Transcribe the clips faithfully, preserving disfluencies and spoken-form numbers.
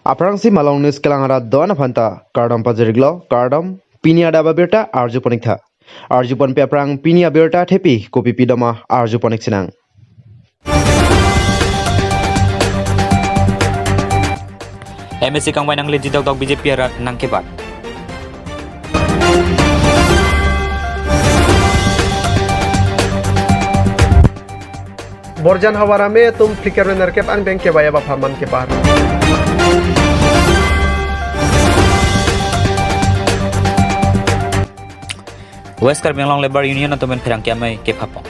Aphrangsi Malong News kelang arat do-an aphanta kardom pajirlo, kardom. Pini adap abirta arjupon-iktha. Arjuponpe aphrang pini abirta thepi kopi pidoma arjupon-ik sinang. M A C kangvai nangleji dokdok B J P arat nangkebat. Borjan havar ame atum phlikar nerkep angbeng kevai abapha man kepar. West Karbi Anglong Labour Union atum pen pherangke amei kephapong.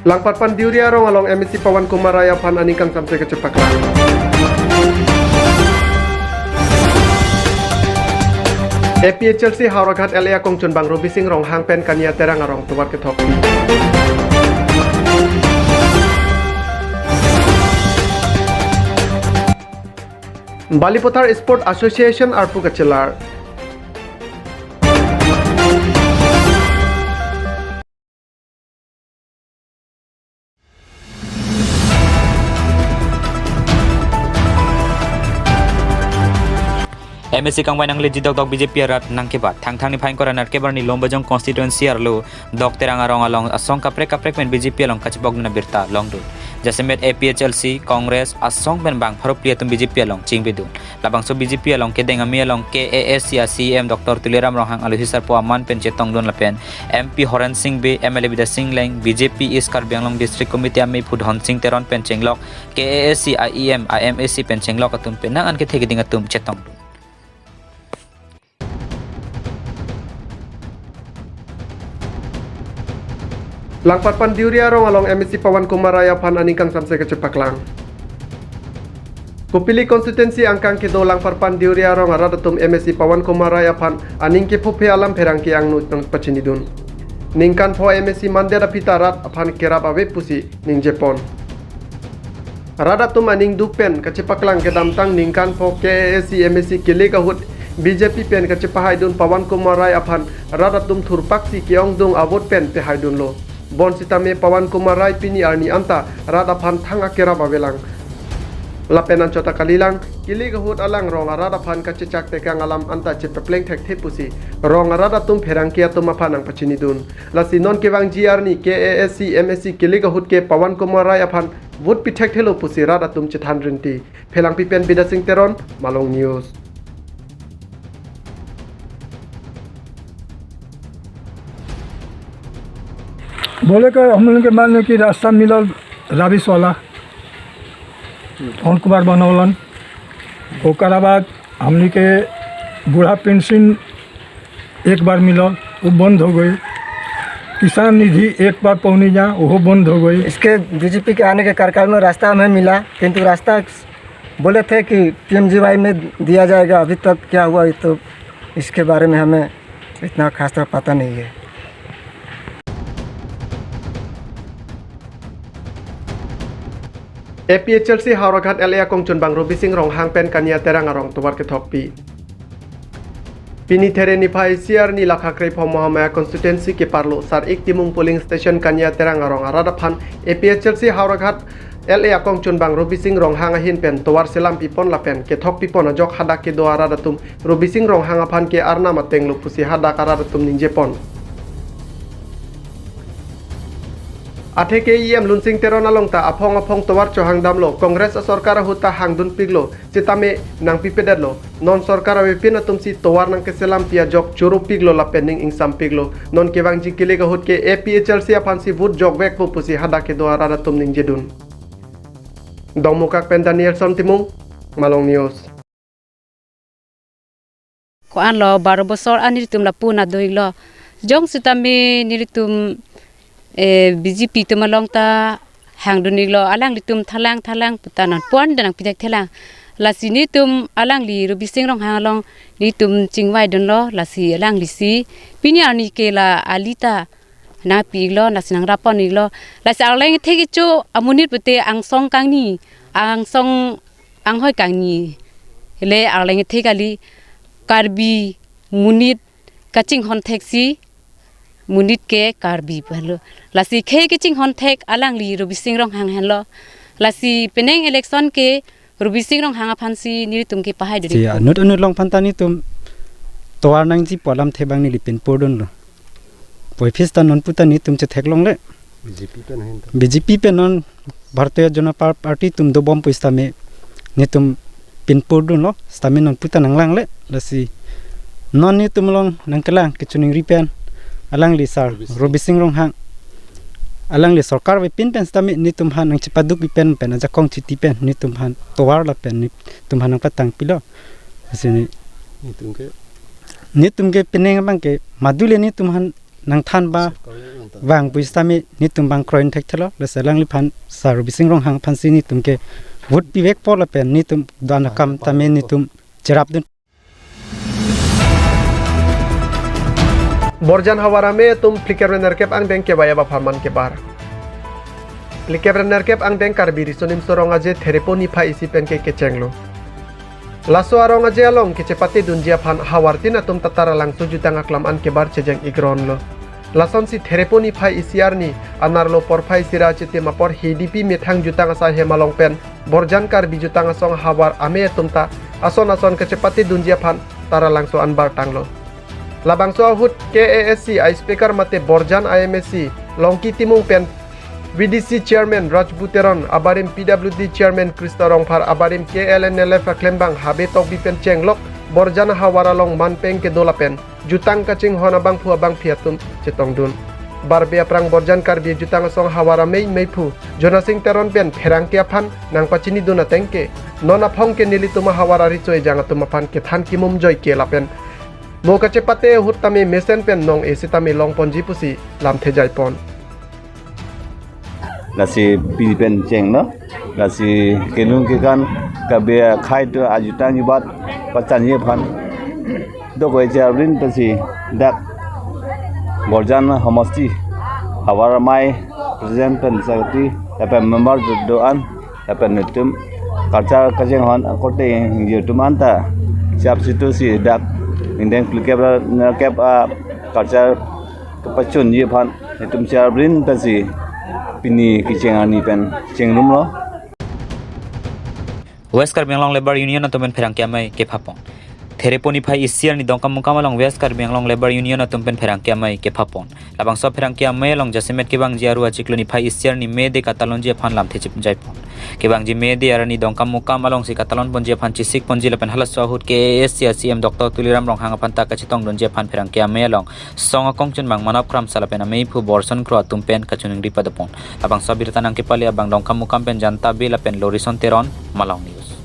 Langparpan Diuri arong along M A C Pawan Kumar Rai aphan aning kangsamse kachepaklang. A P H L C Howraghat L A akongchunbang Robising Ronghang pen Kania Terang arong tovar kethok. Balipathar Sport Association arpu kachelar. M A C kangvai nangleji dokdok B J P arat nangkebat. Thangthang niphai ingkoi ra nerkep arni Lumbajong constituency arlo Dok Terang arong along asong kaprek kaprek pen B J P along kachepokdun abirta longdun. Jasemet A P H L C, Congress, asong pen bang pharo phli atum B J P along chingvitdun. Labangso B J P along kedeng amei along K A A C a C E M Doctor Tuliram Ronghang aluhi sarpo aman pen chetongdun lapen M P Horen Sing Bey, M L A Bidya Sing Engleng, B J P East Karbi Anglong District Committee amei phu Dhon Sing Teron pen chenglok K A A C a E M, a M A C pen chenglok atum penang an kethe keding atum chetongdun. Langparpan Diuri arong along M A C Pawan Kumar Rai aphan aning kangsamse kachepaklang. Kopili constituency angkang kedo Langparpan Diuri arong arat atum M A C Pawan Kumar Rai aphan aning kephophe alam pherangke angno nangpachinidun. Ningkan pho M A C mandet aphi ta rat aphan kerap ave pusi ningjepon. Rat atum aning duk pen kachepaklang kedamtang ningkan pho K A A C M A C kelek ahut B J P pen kachepahaidun Pawan Kumar Rai aphan rat atum thurpaksi ke-ongdung a-vote pen pehaidunlo. Bonsitame Pawan Kumar Rai pini arni anta rat aphan thang akerap avelang. Lapen anchot ta kalilang, kelek ahut alang rong arat aphan kachechak tekang alam anta chepapleng thekthe pusi rong arat atum pherangke atum aphan nangpachinidun. Lasi non kevangji arni K A A C M A C kelek ahut ke Pawan Kumar Rai aphan vote pithekthelo pusi rat atum chethan rinti. Phelangpi pen Bidya Sing Teron, Malong News. बोले कि हम लोग के मान लो कि रास्ता मिला राविस वाला, धन कुमार बनौलन, ओकरा बाद हमनी के बूढ़ा पेंशन एक बार मिलल, वो बंद हो गई। किसान निधि एक बार पौनी जा, वो बंद हो गई। इसके बीजेपी के आने के कार्यकाल में रास्ता हमें मिला, किंतु रास्ता बोले थे कि पीएमजीवाई में दिया जाएगा, अभी तक क्या हुआ, ये तो इसके बारे में हमें इतना खास तरह पता नहीं है। A P H L C Howraghat L A akongchunbang Robising Ronghang pen Kania Terang arong tovar kethokpi. Pini There niphai isi arni lakha krephong Mahamaya constituency keparlo Sar-ik Timung polling station Kania Terang arong arat aphan A P H L C Howraghat L A akongchunbang Robising Ronghang ahin pen tovar selam pipon lapen kethok pipon ajok hadak kedo arat atum Robising Ronghang aphan ke arnam atenglo pusi hadak arat atum ningjepon. Athe ke E M Lunsing Teron along ta aphong aphong tovar chohang damlo, Congress asorkar ahut ta hangdunpiklo, sitame nangpipedetlo. Non sorkar avepin atum si tovar nangkeselampi ajok choropiklo lapen ning ingsampiklo. Non kevangji kelek ahut ke A P H L C aphan si vote jokvekpo pusi hadak kedo arat atum ningjedun. Dongmukak pen Danielson Timung, Malong News. Ko-anlo baro bosor an nelitum lapu na doiklo. Jong sitame nelitum, eh, B J P atum along ta hangdun-iklo, alanglitum thalang thalang puta non puan danang pithekthelang. Lasi nelitum alangli Robising Ronghang along nelitum chingvaidunlo, lasi alangli si pini arni ke la ali ta nangpi-iklo, lasi nangrapon-iklo. Lasi arleng thek kecho amonit pute angsong kangni, angsong anghoi kangni le arleng thek kali, Karbi monit kachinghon theksi Monit ke Karbi pu henlo. Lasi khei kachinghon thek alangli Robising Ronghang henlo. Lasi penang election ke Robising Ronghang aphansi nelitum ke pahai duri. Si anut anut along aphan ta nelitum tovar nangji pu alamthe abang neli pinpurdunlo. Puvoiphit ta non puta nelitum chetheklongle. B J P pen ahin ta. B J P pen non Bharatiya Janata Par-, Party atum dobom pu sitame nelitum pinpurdunlo, sitame non puta nanglangle, lasi non nelitum along nangkelang kachiningri pen alangli sir Robising. Robising Ronghang, alangli sorkar avepin pen sitame nelitum aphan nangchepaduk pen pen ajakong chiti pen nelitum aphan tovar lapen nelitum aphan nangpatangpilo. Lasi ne Nelitum ke nelitum ke penang abang ke madule nelitum aphan nangthan ba sorkar nangthan. Vang pu sitame nelitum abang kroin thekthelo, lasi alangliphan sir Robising Ronghang aphansi nelitum ke vote pivekpo lapen nelitum do-an akam tame nelitum cherapdun. Borjan havar amei atum phlikep ra nerkep angdeng kevai abapharman kebar. Phlikep ra nerkep angdeng Karbi Riso Nimso Rong Aje Therepo niphai isi pen ke kechenglo. Laso arong aje along kechepatedunji aphan havartin atum ta Taralangso jutang aklam an kebar chejeng-ikronlo. Lasonsi Therepo niphai isi arni anerlo porphai isi ra achitim apor hidipi methang jutang asai hem along pen Borjan Karbi Jutang Asong havar amei atum ta ason ason kechepatedunji aphan Taralangso an bartanglo. Labangso ahut K A S C I-Speaker mate Borjan I M A C Longki Timung pen V D C Chairman Rajbu Teron, abarim P W D Chairman Christa Rongphar, abarim K L N L F aklembang Habe Tokbi pen chenglok Borjan havar along manpeng kedo lapen jutang kachinghon abangphu abangphi atum chetongdun. Barbe aphrang Borjan Karbi Jutang Asong havar amei meiphu Jonasing Teron pen pherangke aphan nangpachinidun ateng ke, non aphong ke nelitum ahavar ariso ejang atum aphan kethan kimum joike lapen mo kachepate ahut tame mesen pen nong-e sitame longponji pusi lamthe jaipon. Lasi pini pen chenglo, lasi kelung kekan kabe khai to ajutang jubat pachanji aphan dokoi charvin pensi dak Borjan Homosti havar amei president pen secretary lapen member do-an lapen nelitum culture kachinghon akorte ingjir atum anta siap situ si dak ingdeng phlikep ra nerkep a culture kepachunji aphan nelitum charvin pensi pini kecheng arni pen chengrumlo. West Karbi Anglong Labour Union atum pen pherangke amei kephapon. Therepo niphai isi arni Dongkamukam along West Karbi Anglong Labour Union atum pen pherangke amei kephapon. Labangso pherangke amei along jasemet kevangji aru achiklo niphai isi arni May Day katalonji aphan lamthe chip jaipon. Kevangji May Day arni Dongkamukam alongsi katalonponji aphan chesikponji lapen halaso ahut K A S C a C M Doctor Tuliram Ronghang aphan ta kachetongdunji aphan pherangke amei along song akongchun abang Manab Kramsa lapen ameiphu Borson Kro atum pen kachiningri padopon. Labangso abirta nangkepale abang Dongkamukam pen Janta Bey lapen Lorison Teron, Malong News.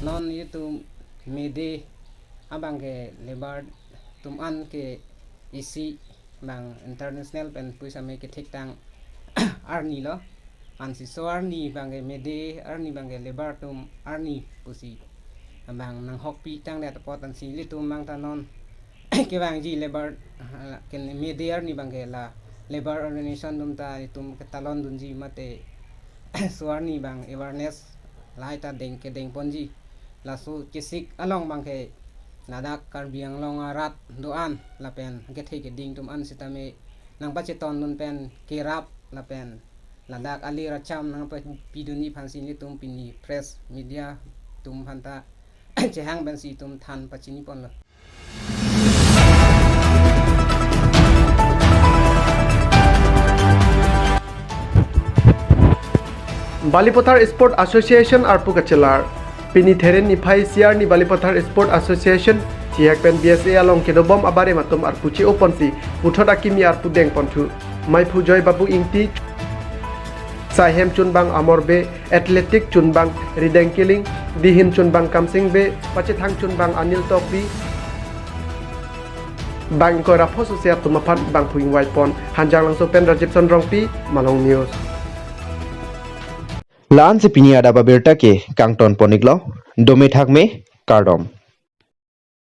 Non itum May Day abang ke labour atum an ke isi abang international pen pu sitame kethektang arni lo. Ansi so arni abang ke May Day arni abang ke labour atum arni pusi abang nanghokpi tangdet apot ansi ilitum abang ta non kevangji labour, ah, ke May Day arni abang ke la labour organization atum ta itum ketalondunji mate so arni abang awareness lahai ta deng kedengponji. Laso kesik along abang ke ladak Karbi Anglong arat do-an lapen kethe keding atum an sitame nangpachetongdun pen kerap lapen ladak ali racham nangpapidunji aphansi nelitum pini press media atum aphan ta chehang pensi itum than pachiniponlo. Balipathar Sport Association arpu kachelar. Pini There niphai isi arni Balipathar Sport Association chihek pen B S A along kedobom abarim atum arpu che-oponsi puthot akimi arpu dengponthu. Meiphu Joy Babu Ingti, saihem chunbang Amor Bey, athletic chunbang Rideng Killing, dihin chunbang Kamsing Bey, pachethang chunbang Anil Tokbi, bang ingkoi ra pho sose atum aphan bangphu ingvaipon. Hanjanglangso pen Rajibson Rongpi, Malong News. La-ansi pini adap abirta ke kangtonpon-iklo, dome thakme, kardom.